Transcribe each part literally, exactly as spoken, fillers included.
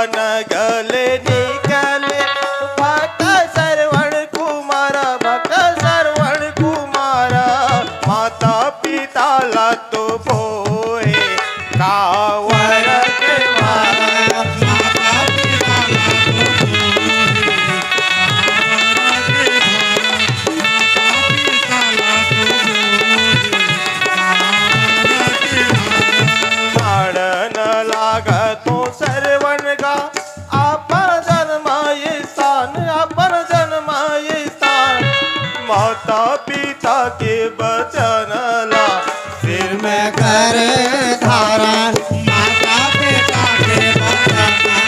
नगले निकले भक्त श्रवण कुमार, भक्त श्रवण कुमार, माता पिता ला तो बोए कावर के भार। ताड़न लागतो श्रवण गा, अपन जन्म स्थान, अपन जन्म स्थान। माता पिता के वचन ला सिर में करे धारण। माता पिता के वचन ला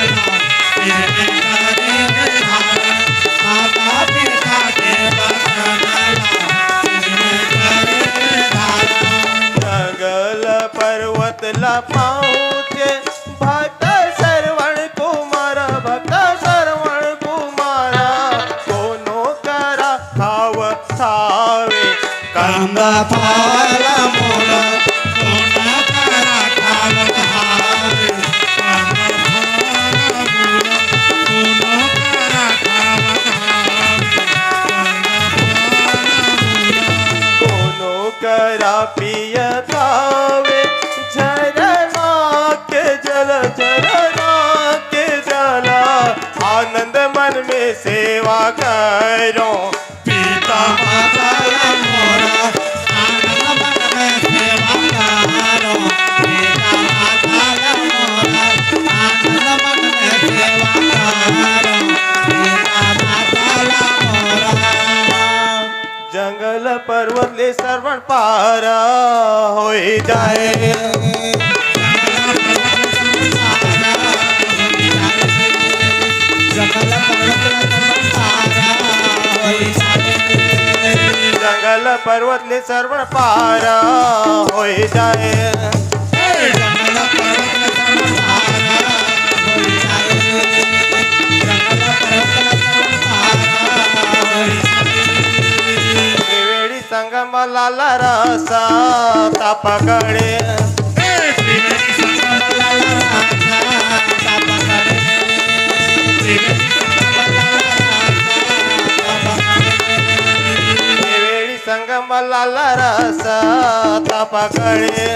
सिर में करे धारण। माता पिता के वचन ला सिर में करे धारण। जंगल पर्वत ला पहुँचे भक्त श्रवण कुमार, भक्त श्रवण कुमार, कोनो करा खाव खावे कंद फल मूल। कोनो करा खाव खावे कंद फल मूल। कोनो करा खाव खावे कंद फल मूल। कोनो करा पिय खावे झरना के जल, झरना के जल, आनंद मन में सेवा करो। पिता माता मोरा, आनंद मन में सेवा करो। पिता माता मोरा, आनंद मन में सेवा करो। पिता माता मोरा। जंगल पर्वत ले श्रवण पार होई जाए। जंगल पर्वत ले श्रवण पार होई जाए। त्रिवेणी संगम लाला रस तप करे। त्रिवेणी संगम लाला रस तप करे।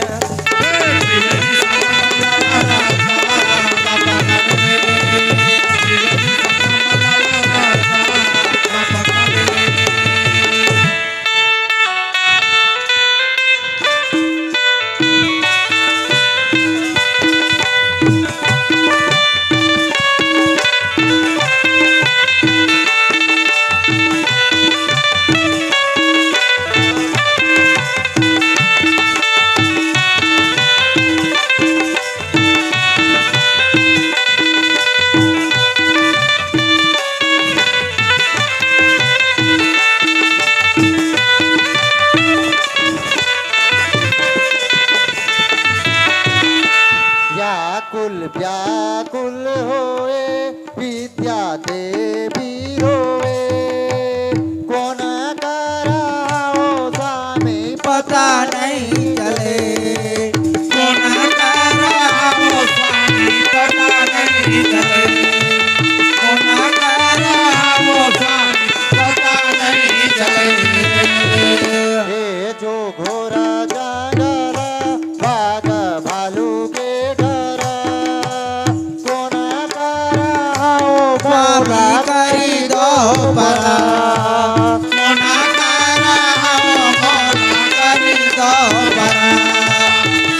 व्याकुल व्याकुल होए विद्या देवी रोवे, कोन करा हो स्वामी पता नहीं चले। कोन करा हो स्वामी पता नहीं चले। कोन करा हो स्वामी पता नहीं चले। हे जो घोर जंगल बाघ भालू के डर, कोन करा हो मोला करी दो परा। कोन करा हो मोला करी दो परा।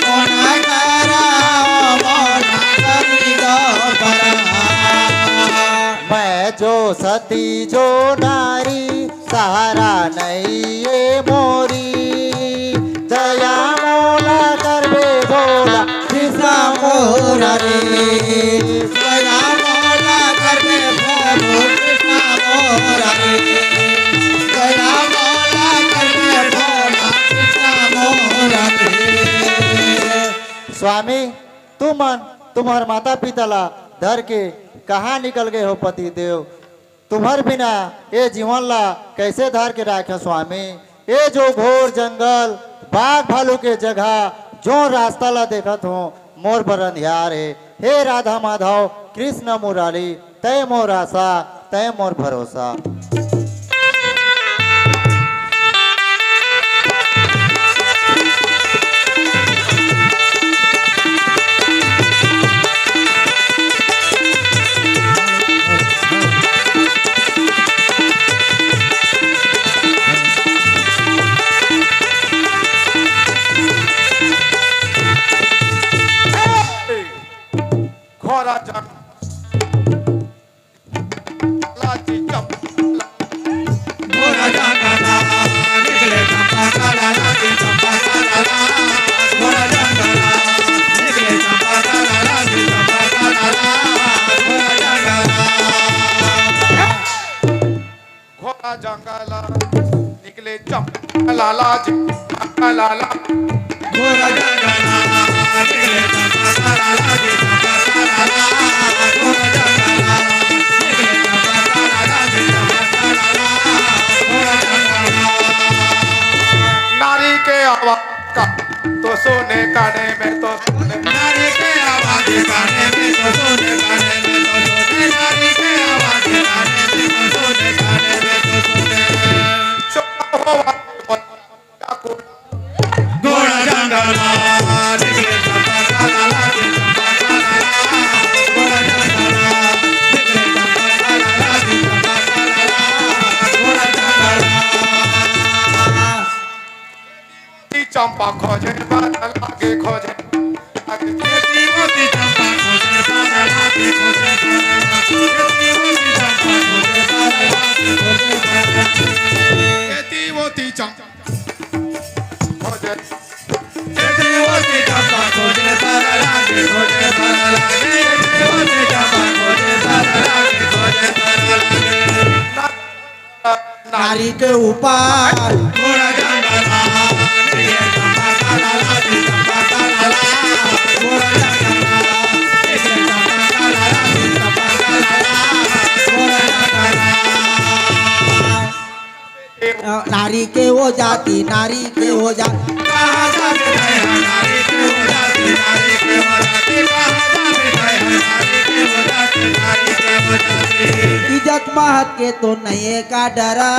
कोन करा हो मोला करी दो परा। मैं जो सती जो नारी सहारा नहीं ये मोरी, दया मोला करबे भोला कृष्णा मोरा रे। दया मोला करबे प्रभु कृष्णा मोरा रे। दया मोला करबे भोला कृष्णा मोरा रे। स्वामी, तुमन तुम्हर माता पिता ला धर के कहाँ निकल गए हो पति देव? तुम्हर बिना ए जीवन ला कैसे धर के राखें स्वामी? ए जो घोर जंगल, बाघ भालू के जगह, जो रास्ता ला देखत हों, मोर बर अंधियार हे। हे राधा माधव कृष्ण मुरारी, तय मोर आशा, तय मोर भरोसा। घोड़ा जंगल। लाची चंपा। घोड़ा जंगल, निकले चंपा का लाला, लाची चंपा का लाला। घोड़ा जंगल, निकले चंपा का लाला, लाची चंपा का लाला। घोड़ा जंगल। घोड़ा जंगल निकले चंपा लाला जी, चंपा लाला। घोड़ा जंगल निकले चंपा लाला जी, चंपा लाला। घोड़ा जंगल निकले चंपा लाला जी, चंपा लाला। घोड़ा जंगल। नारी के आवाज का तो सुने काने में तो सुने। नारी के आवाज काने में तो सुने, काने में तो सुने। नारी के आवाज काने में तो सुने, काने में तो सुने। चोर हो वाली बोल, डाकू। घोड़ा जंगल निकले चंपा का लाला, चंपा का लाला। घोड़ा जंगल निकले चंपा का लाला, चंपा का लाला। घोड़ा जंगल। मोती चंपा खोजे बर लागे खोजे। मोती चंपा खोजे बर लागे खोजे। मोती चंपा खोजे बर लागे खोजे। मोती चंपा खोजे। मोती चंपा खोजे बर लागे खोजे बर लागे। मोती चंपा खोजे बर लागे खोजे बर लागे। नारी के ऊपर। घोड़ा जंगल, निकले चंपा का लाला जी, चंपा का लाला। घोड़ा जंगल, निकले चंपा का लाला जी, चंपा का लाला। घोड़ा जंगल। नारी के वो जाति, नारी के वो जाति। कहाँ जाति है नारी के वो जाति, नारी के वो जाति। कहाँ जाति है नारी के वो जाति, नारी के वो जाति। इज्जत महत के तो नहीं का डरा।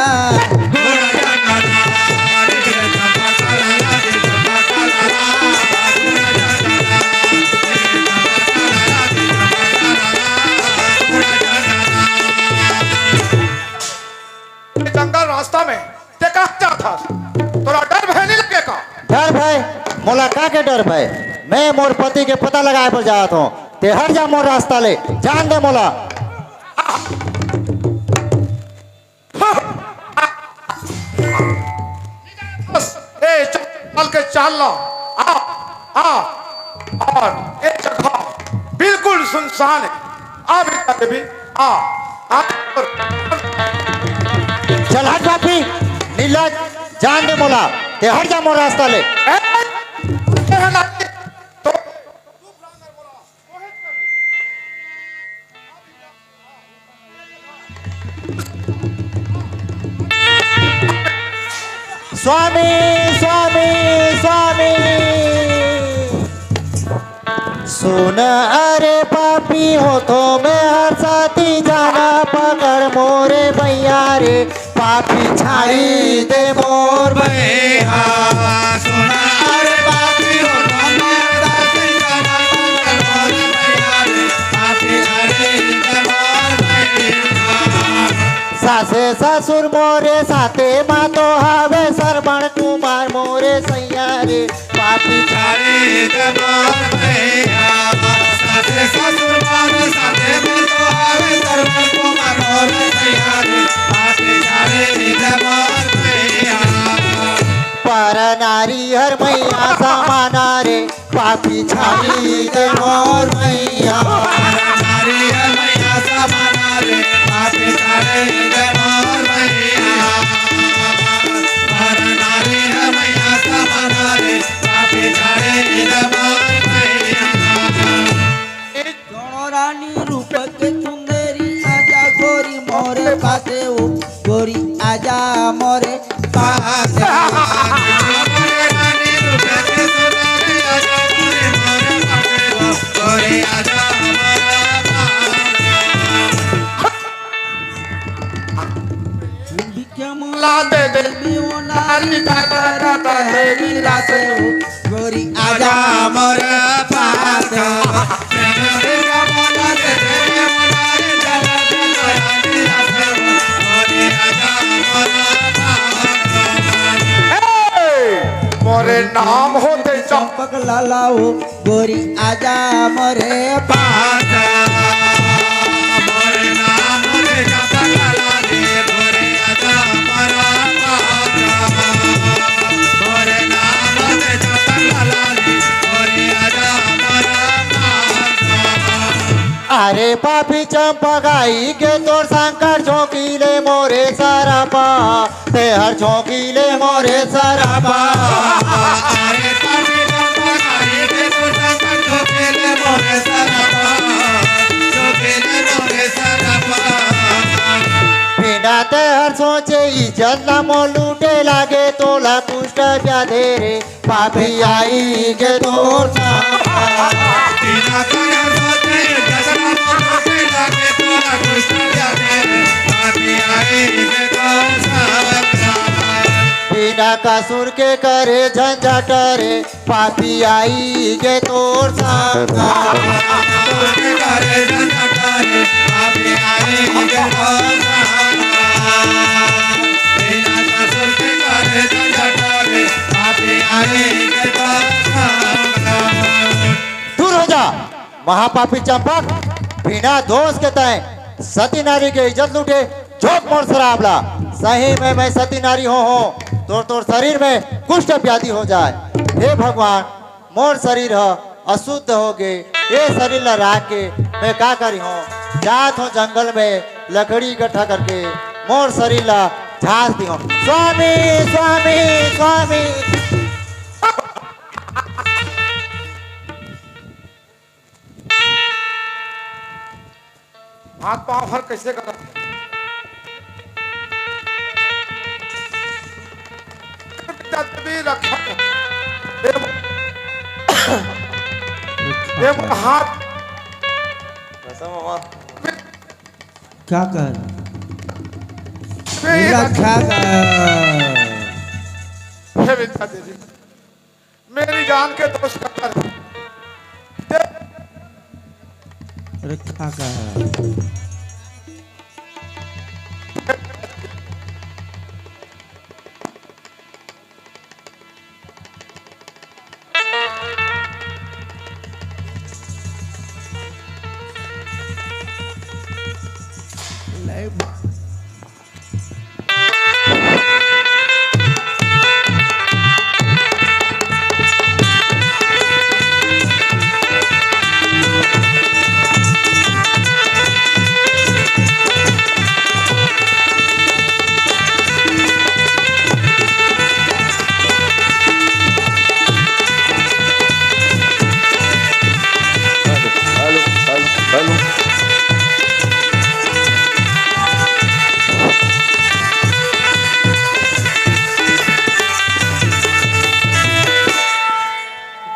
जंगल रास्ता में ते कहाँ जात हस? तोला डर भय नहीं लगे का? डर भय? मोला का के डर भय? मैं मोर पति के पता लगाए बर जात हूँ। ते हट जा मोर रास्ता ले, जान दे मोला। बस, ए, चल, चल के चाल ला। आ, आ, और ए जगह बिल्कुल सुनसान है। आ बेटा देवी, आ, आ। चल हट पापी, निर्लज, जान दे मोला, ते हट जा मोर रास्ता ले। ए, ए, हला, तो स्वामी, स्वामी, स्वामी। सुन अरे पापी हो तो मैं हर साथी जाना पकड़ मोरे भैया रे। पापी छाड़ी दे मोर भैया। सुन अरे पापी हो तो मैं हर साथी जाना पकड़ मोरे भैया रे। पापी छाड़ी दे मोर भैया। सासे ससुर मोरे साथे मा तो हावे श्रवण कुमार मोरे सैया रे। पापी छाड़ी दे मोर भैया। सासे ससुर मोरे साथे मा तो हावे श्रवण कुमार मोरे सैया रे। पापी छाड़ी दे मोर भैया। पर नारी हर मैया समाना रे। पापी छाड़ी दे मोर भैया। नारी है मैया समाना रे, पापी छाड़ी दे मोर भैया। नारी है मैया समाना रे, पापी छाड़ी दे मोर भैया। सोनो रानी रूप के सुंदरी, आजा गोरी मोरे पासे ओ, गोरी आजा मोरे पासे। रानी रूप के सुंदरी, आजा गोरी मोरे पासे। गोरी आजा मोर पास। मोरे नाम होते चंपक लाला हो, गोरी आजा मोरे पास। अरे पापी चंपक आई के तोर शंकर झोंकी ले मोरे सरपा, तेहर झोंकी ले मोरे सरपा। अरे पापी चंपक आई के तोर शंकर झोंकी ले मोरे सरपा, झोंकी ले मोरे सरपा। बिना तेहर सोचे इज्जत ला मोर लूटे लागे, तोला कुष्ठ व्याधि रे पापी आई के तोर संग। बिना तेहर सोचे इज्जत ला मोर लूटे लागे, तोला कुष्ठ व्याधि रे पापी आई के तोर संग। बिना कसूर के करे झंझट रे पापी आई के तोर संग। दूर हो जा महापापी चंपक, बिना दोष के तय सती नारी के इज्जत लूटे, झोंक मोर शराब ला। सही में मैं सती नारी हो, हो तोर तोर शरीर में कुष्ठ व्याधि हो जाए। हे भगवान, मोर शरीर ह अशुद्ध हो गे, ये शरीर ला राख के मैं का करी हूँ? जात हूँ जंगल में लकड़ी इकट्ठा करके मोर शरीर ला झांस दी हूँ। स्वामी, स्वामी, स्वामी। हाथ पांव हर कैसे करत हे? देवी रक्षा कर। हे म-, हे म-, हाथ। कैसा मामा? क्या कर? देवी रक्षा कर। हे विद्या देवी। मेरी जान के दोष का कर। अरे खा का है?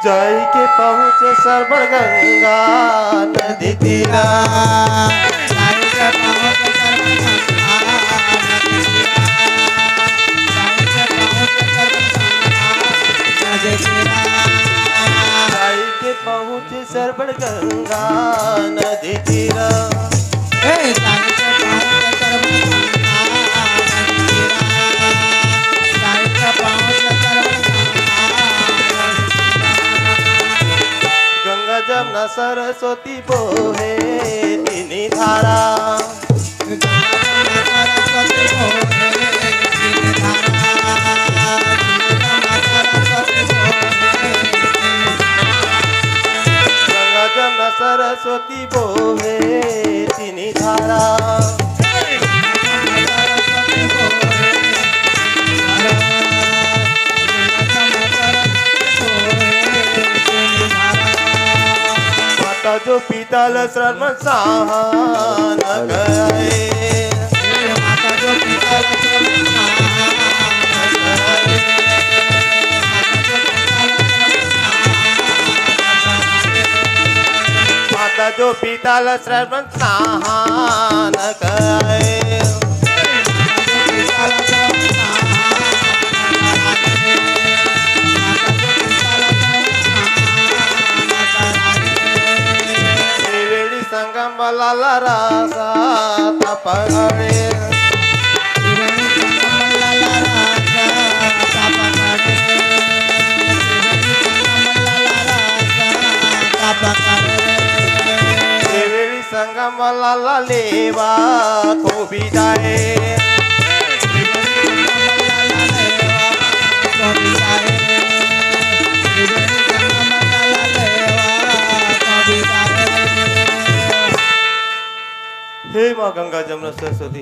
जाई के पहुँचे सरबड़ गंगा नदी तीरा। जाई के पहुँचे सरबड़ गंगा नदी तीरा। जाई के पहुँचे सरबड़ गंगा नदी तीरा। जाई के पहुँचे सरबड़ गंगा नदी तीरा। ए, जाई के पहुँचे सरबड़ गंगा नदी तीरा। जाई के पहुँचे सरबड़ गंगा नदी तीरा। गंगा जमुना सरस्वती बोहे तीनी धारा। गंगा जमुना सरस्वती बोहे तीनी धारा। माता जो पिता ल श्रवण सहान करे। माता जो पिता ल श्रवण सहान करे। संगम लाला रासा तपगड़े। त्रिवेणी संगम लाला रासा तपगड़े। त्रिवेणी संगम लाला रासा तपगड़े। त्रिवेणी संगम लाला लेवा को बिदाए। हे माँ गंगा जमुना सरस्वती,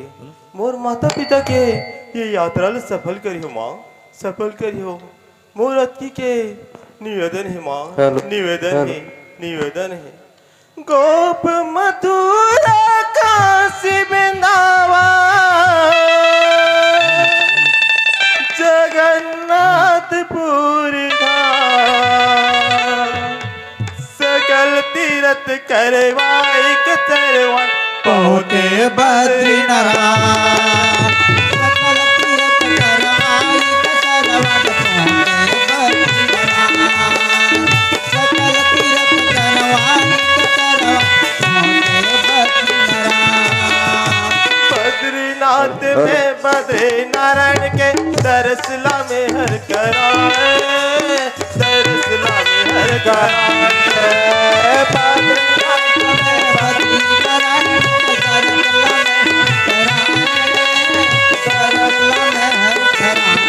मोर माता पिता के ये यात्रा ल सफल करिहो माँ, सफल करिहो। मोर अतकी के निवेदन हे माँ, हेलो। निवेदन हेलो। हे, निवेदन हे। गोप मथुरा काशी वृंदावन, जगन्नाथपुर धाम, सकल तीरथ करवाई के सरवन पहुँचे बद्रीनाथ। सकल तीरथ करवाई के सरवन पहुँचे बद्रीनाथ। सकल तीरथ करवाई के सरवन पहुँचे बद्रीनाथ। बद्रीनाथ में बद्रीनारायण के दरस ला में हर कराए। दरस ला में हर कराए। बद्रीनाथ में बद्रीनारायण के दरस ला में हर कराए। दरस ला में हर कराए।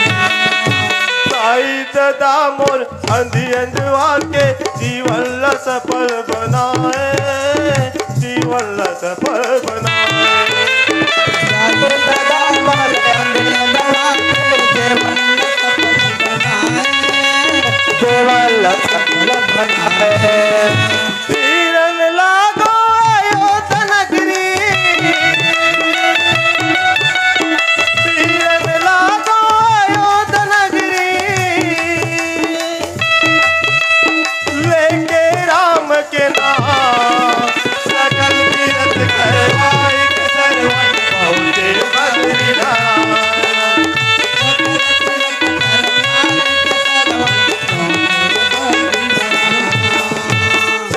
साईं दादा मोर अंधी अंधवा के जीवन ला सफल बनाए, जीवन ला सफल बनाए। साईं दादा मोर अंधी अंधवा के जीवन ला सफल बनाए, जीवन ला सफल बनाए। पीरन लागो अयोध्या नगरी, पीरन लागो अयोध्या नगरी। लेके राम के नाम, सकल तीरथ करवाई के सरवन पहुँचे बद्रीनाथ।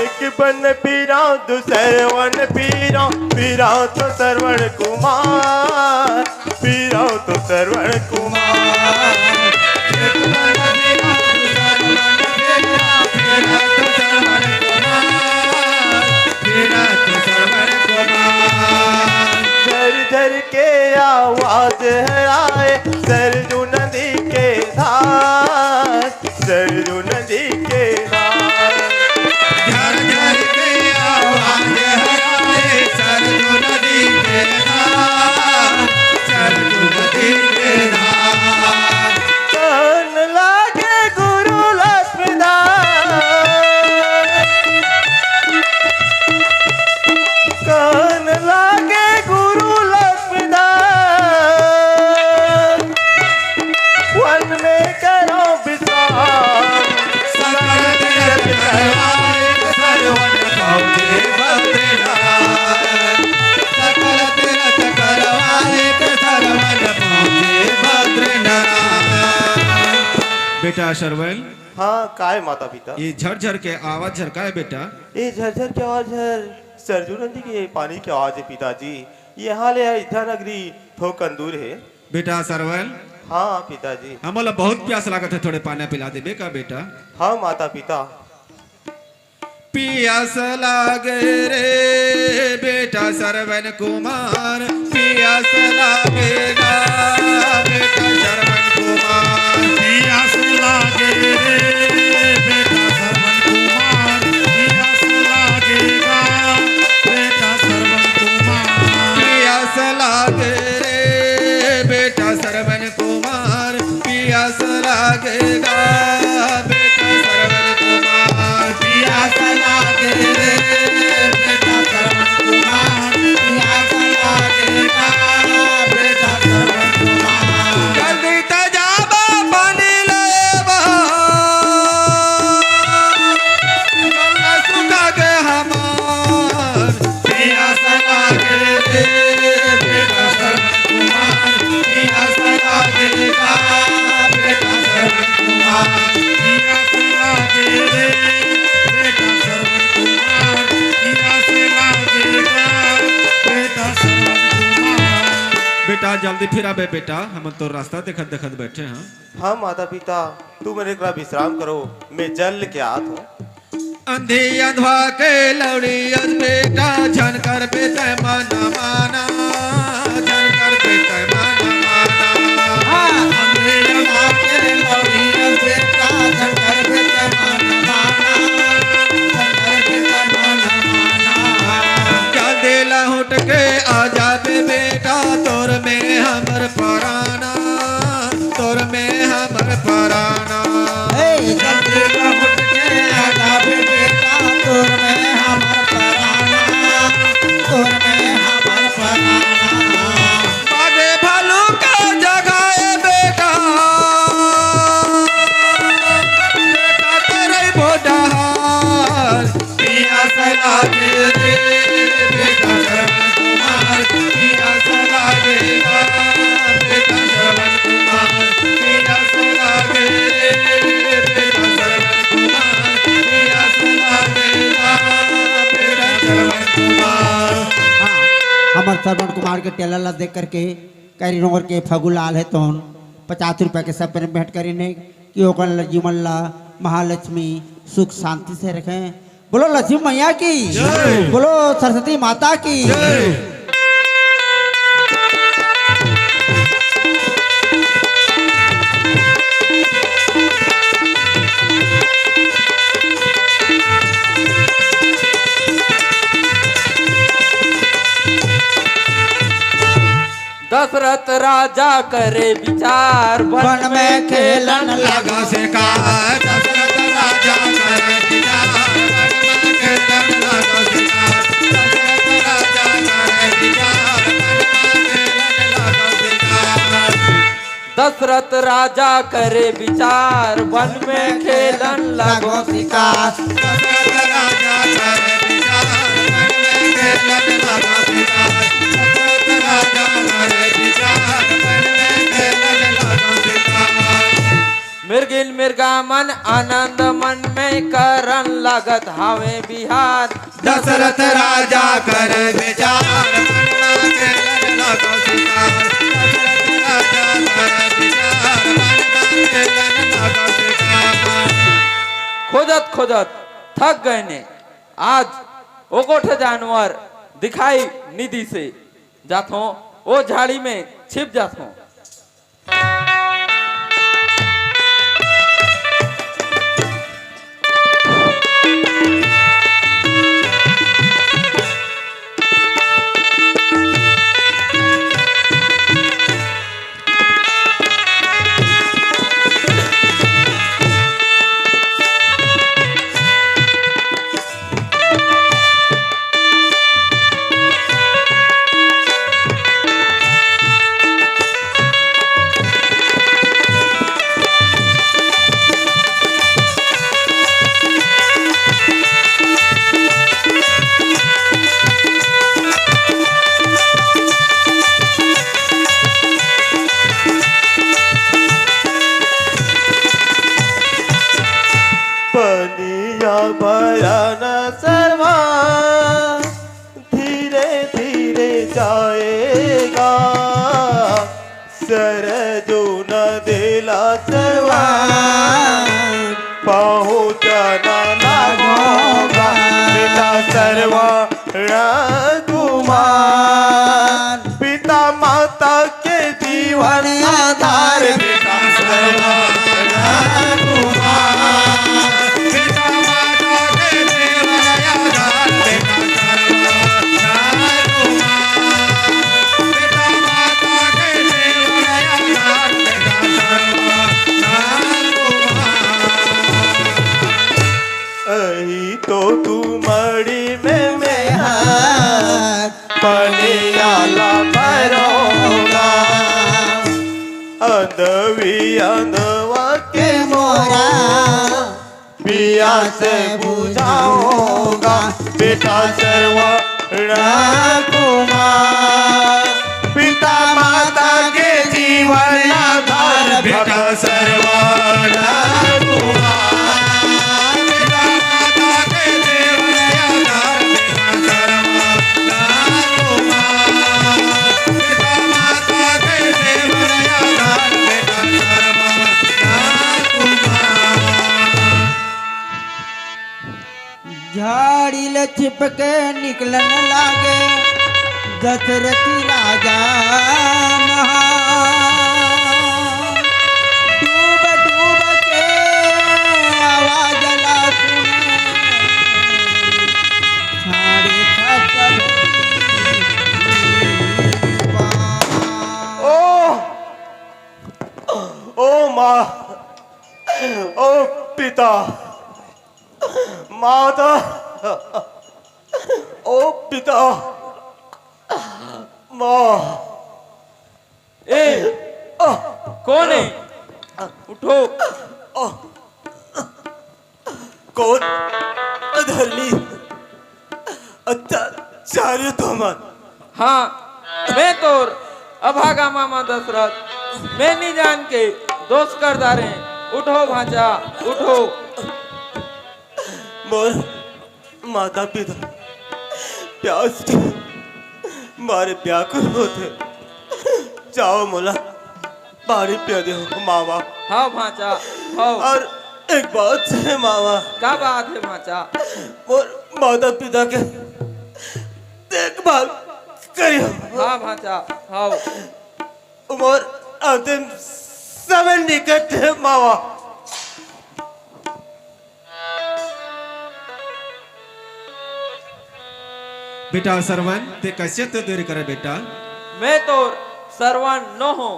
एक बन पीरा दूसर वन पीरा, पीरा तो सरवण कुमार, पीरा तो सरवण कुमार। झर झर के आवाज है आए सरजू नदी के धार, सरजू नदी के धार। झर झर के आवाज हराए, सरजू नदी के धार, सरजू नदी के धार। कान लागे गुरु लक्ष्मीदास, कान लागे गुरु लक्ष्मीदास। वन में करो विश्राम। सकल तीरथ करवाए सरवन पहुँचे बद्रीनाथ। सकल तीरथ करवाए सरवन पहुँचे बद्रीनाथ। बेटा सरवन। हाँ, काय माता पिता? ये झर झर के आवाज झर काय बेटा? ये झर झर के आवाज झर सरजू नदी के पानी के आवाज है पिताजी। यहाँ ले अयोध्या नगरी थोकन दूर है। बेटा सरवन। हाँ पिताजी। हमला बहुत प्यास लागत है, थोड़े पानी पिला देबे का बेटा? हाँ माता पिता। पियास लागे रे बेटा सरवन कुमार, पियास लागे ना बेटा सरवन कुमार। पियास लागे रे बेटा सरवन कुमार, पियास लागे ना बेटा सरवन कुमार। पियास लागे रे बेटा सरवन कुमार, पियास लागेगा बेटा सरवन कुमार। पियास लागे रे बेटा सरवन कुमार, पियास लागेगा बेटा सरवन कुमार। जल्दी त जाबा पानी लेबा, गला सुखा गे हमार। पियास लागे रे बेटा सरवन कुमार, पियास लागे गा बेटा सरवन कुमार। पियास लागे रे बेटा सरवन कुमार, पियास लागे जल्दी फिर आबे बेटा, हमन तोर रास्ता देखत देखत बैठे हन। हाँ माता पिता, तुमन एकरा विश्राम करो, मैं जल लेके आत हूँ। अंधी अंधवा के लौड़ी अस बेटा, झन करबे तै मन माना, झन करबे तै मन माना। हाँ। अंधी अंधवा के लौड़ी अस बेटा, झन करबे तै मन माना, झन करबे तै मन माना। जल्दी लहुट के आ जाबे बेटा, तोर में हमर पराना, तोर में हमर पराना। ए, जल्दी लहुट के आ जाबे बेटा, तोर में हमर पराना, तोर में हमर पराना। बागे भालू का जगह ए बेटा, बेटा तेरे बोडहार। पियास लागे रे, बेटा श्रवण कुमार, पियास लागे रे, बेटा श्रवण कुमार, पियास लागे रे, बेटा श्रवण कुमार, पियास लागे रे, बेटा श्रवण कुमार। हाँ, हमर श्रवण कुमार के टेलर ला देख करके कैरी नोर के फगुलाल हे तोन पचास रुपया के सब में भेंट करीन हे कि ओकर ल-, जीवन ला महालक्ष्मी सुख शांति से रखें। बोलो लक्ष्मी मैया की। जय। बोलो सरस्वती माता की। जय। दशरथ राजा करे विचार, वन में खेलन लगा शिकार। दशरथ राजा करे विचार, वन में खेलन लगा शिकार। दशरथ राजा करे विचार, वन में खेलन लगा शिकार। दशरथ राजा करे विचार, वन में खेलन लगो शिकार। दशरथ राजा करे विचार, वन में खेलन लगो शिकार। दशरथ राजा करे विचार, वन में खेलन लगो शिकार। मृगिन मृगा मन आनंद मन में करन लगत हावे विहार। दशरथ राजा करे विचार, वन में खेलन लगो शिकार। दशरथ राजा करे विचार, वन में खेलन लगो शिकार। खोजत खोजत थक गए ने, आज ओगोठ जानवर दिखाई निदी से जाथों, ओ झाड़ी में छिप जाथों। पनिया भरन सरवा धीरे धीरे जाएगा, सरजू नदी ला सरवा पहुँचना लागोगा। पिता सरवण कुमार, पिता माता के जीवन आधार। पिता सरवण कुमार, पिता माता के जीवन आधार। पिता सरवण कुमार, पिता माता के जीवन आधार। पिता सरवण कुमार। अही तो तू मड़ी में मेहर पनिया ला भरोगा। अंधवी अंधवा के मोरा पियास बुझाओगा। बेटा सरवण कुमार, पिता माता के जीवन आधार। बेटा सरवण कुमार, पिता माता के जीवन आधार। बेटा सरवण कुमार, पिता माता छिप के निकलन लागे दशरथी राजा महान। डूब डूब के आवाज ला सुने, छाड़ी था सब पान। ओ, ओ माँ, ओ पिता, माता, ओ पिता, माँ। ए, कौन है? उठो। कौन अधर्मी अत्याचारी तुमन? हाँ, मैं तोर अभागा मामा दशरथ, मैं नी जान के दोष कर डारे। उठो भांचा, उठो। मोर माता पिता प्यास के मारे व्याकुल होथे। जाओ मोला पानी पिया दे हो मामा। हाँ भांचा, हाँ। और एक बात है मामा। का बात है भांचा? मोर माता पिता के देखभाल करियो। हाँ भांचा, हाँ। मोर अंतिम समय निकट है मामा। बेटा सरवन, ते कैसे तो देरी करे बेटा? मैं तोर सरवन नो हूँ,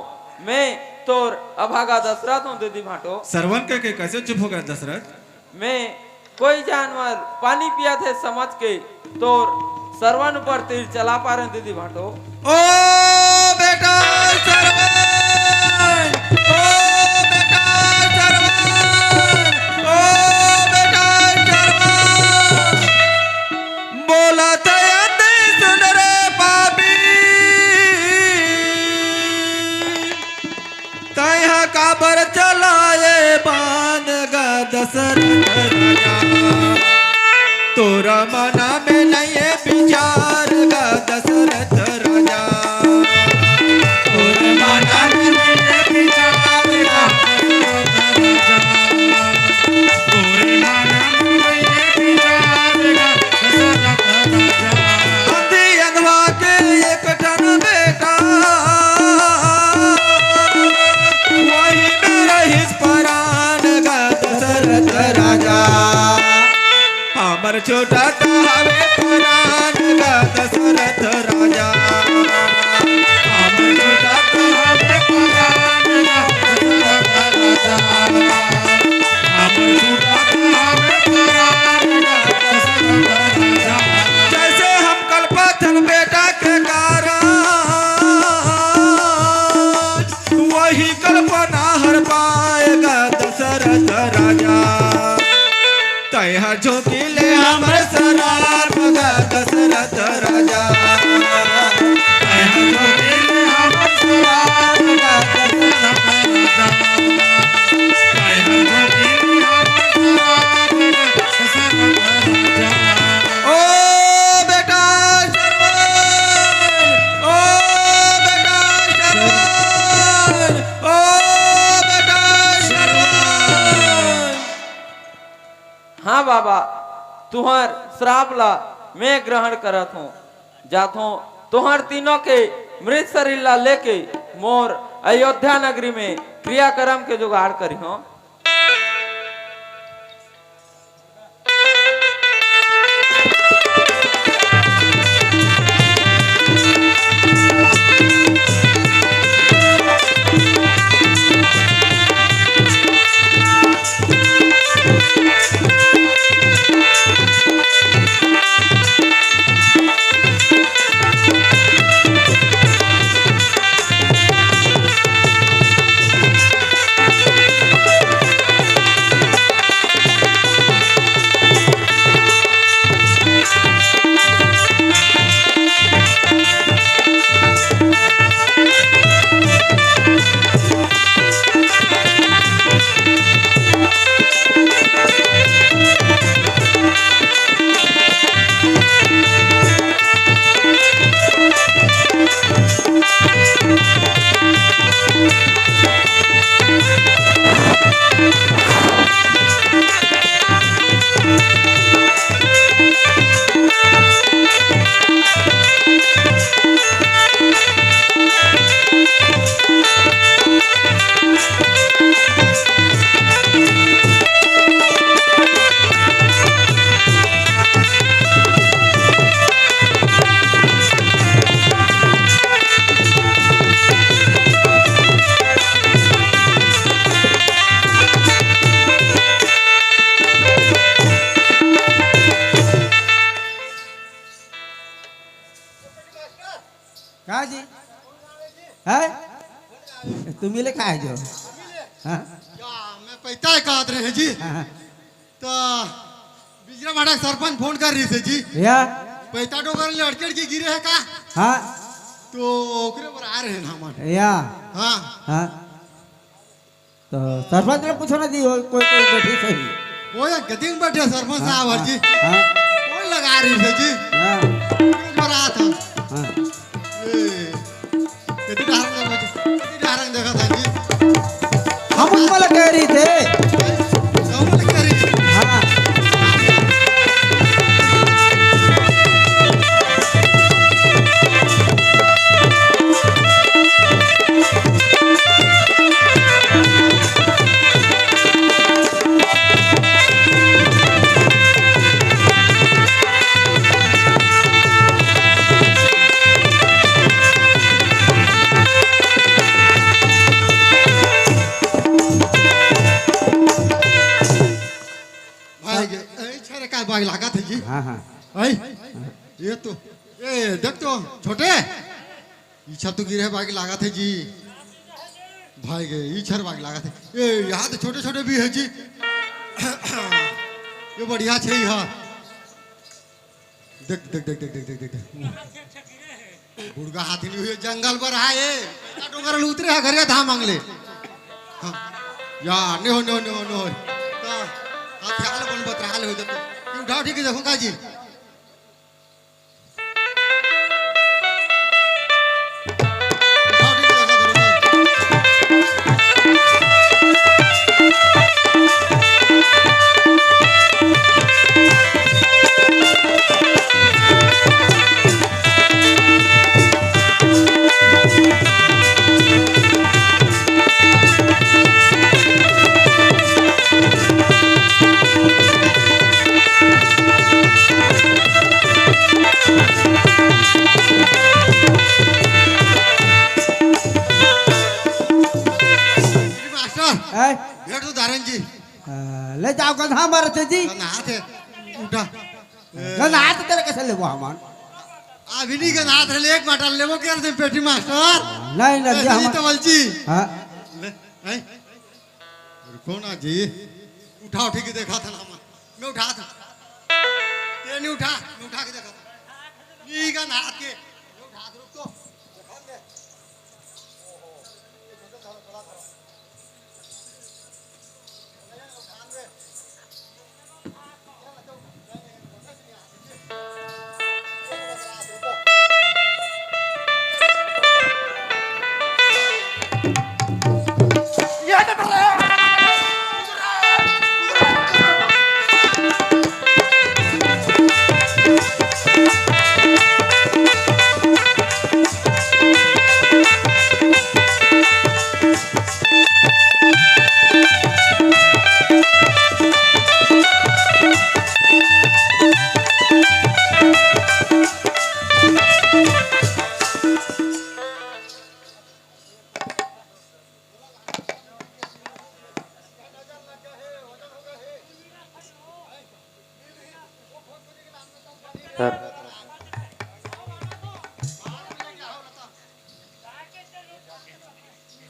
मैं तोर अभागा दशरथ हूँ दीदी भांटो। सरवन के, के कैसे चुप हो गया दशरथ? मैं कोई जानवर पानी पिया थे समझ के तोर सरवन ऊपर तीर चला पारे दीदी भांटो। ओ बेटा सरवन, ओ बेटा सरवन, ओ बेटा सरवन, बोलत अति सुन रे पापी। तैहा काबर चलाए बांध गा दशरथ राजा? तोरा मना में नहीं है विचार गा दशरथ राजा। तोरे मना में नहीं है विचार गा दशरथ राजा। तोरे मना में नहीं है विचार गा दशरथ राजा। अंधी अंधवा के एक ठन बेटा, वही में रहिस परान गा दशरथ राजा। हमर छोटा सा हवे परान गा दशरथ राजा। हमर छोटा सा हवे परान गा दशरथ राजा। हमर छोटा सा हवे परान गा दशरथ राजा। जैसे हम कलपथन बेटा के कारण, वही कल्पना हर पाए गा दशरथ राजा। तैहा झोंकी ले हमर सराप गा दशरथ राजा। तैहा झोंकी ले हमर सराप गा दशरथ राजा। तैहा झोंकी ले हमर सराप गा दशरथ राजा। ओ बेटा सरवन, ओ बेटा सरवन, ओ बेटा सरवन। हाँ बाबा, तुहर श्राप ला मैं ग्रहण करत हूँ। जात हूँ, तुहर तीनों के मृत शरीर ला लेके मोर अयोध्या नगरी में क्रियाक्रम के जुगाड़ करिहूँ। का जी? हैं? तुम मिले का है जो? हाँ? या, मैं पैता कहत रहे जी। हाँ, हाँ। तो बिजरा भाटा सरपंच फोन कर रहिस हे जी। या। पैता डोंगर ले अड़के अड़के गिरे हे का? हाँ। तो ओकरे बर आ रहे ना हमन। या। हाँ। हाँ। तो सरपंच ने पूछो ना जी, वो कोई, कोई बैठी सही। वो एक गति में बैठे सरपंच हाँ, साहब हर हाँ, जी। हाँ। कौन लगा रही है जी? हाँ। बरात है। हाँ। ए, गति डारंग देखा जी। गति डारंग देखा था जी। हम ऊपर कह रही थे। हम ऊपर कह रही थे। हाँ। भाई गे, ए, छरे का बाग लागत है जी। हाँ, हाँ। आई, ये तो, ए, देख तो, छोटे, ई छर तो गिरे बाग लागत है जी। भाई गे, ई छर बाग लागत है। ए, यहाँ तो छोटे छोटे भी है जी। ये बढ़िया छे, हाँ। देख, देख, देख। बुढ़गा हाथी नहीं हुए, जंगल पर आए। बेटा डोंगर ले उतरे है, घरे धाम मांग ले। हाँ। या, ने हो, ने हो, ने हो, ने हो। तो, हथियार बन बतराल हो जातो। तू उठाओ, ठीक है, देखो का जी। मास्टर, हैं? भेंट तो दारन जी। आ, ले जाओ गधा मारते जी। गंधात है। उठा। गंधात तेरे कैसे लेबो हमन? अभी नहीं गंधात रहे, एक बाटल लेबो कर दे पेटी मास्टर। नहीं, नहीं, ऐसे ये नहीं हमन तो बोल जी। हाँ। ले, हैं? रुको ना जी। उठाओ, ठीक है, देखा था ना हमन। मैं उठा था। ये नहीं उठा, मैं उठा के देखा था। नहीं गंधात के। मैं उठा था, रुक तो।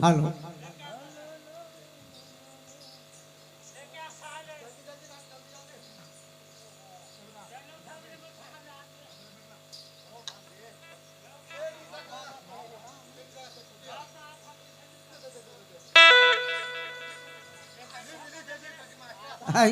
हेलो। हाय।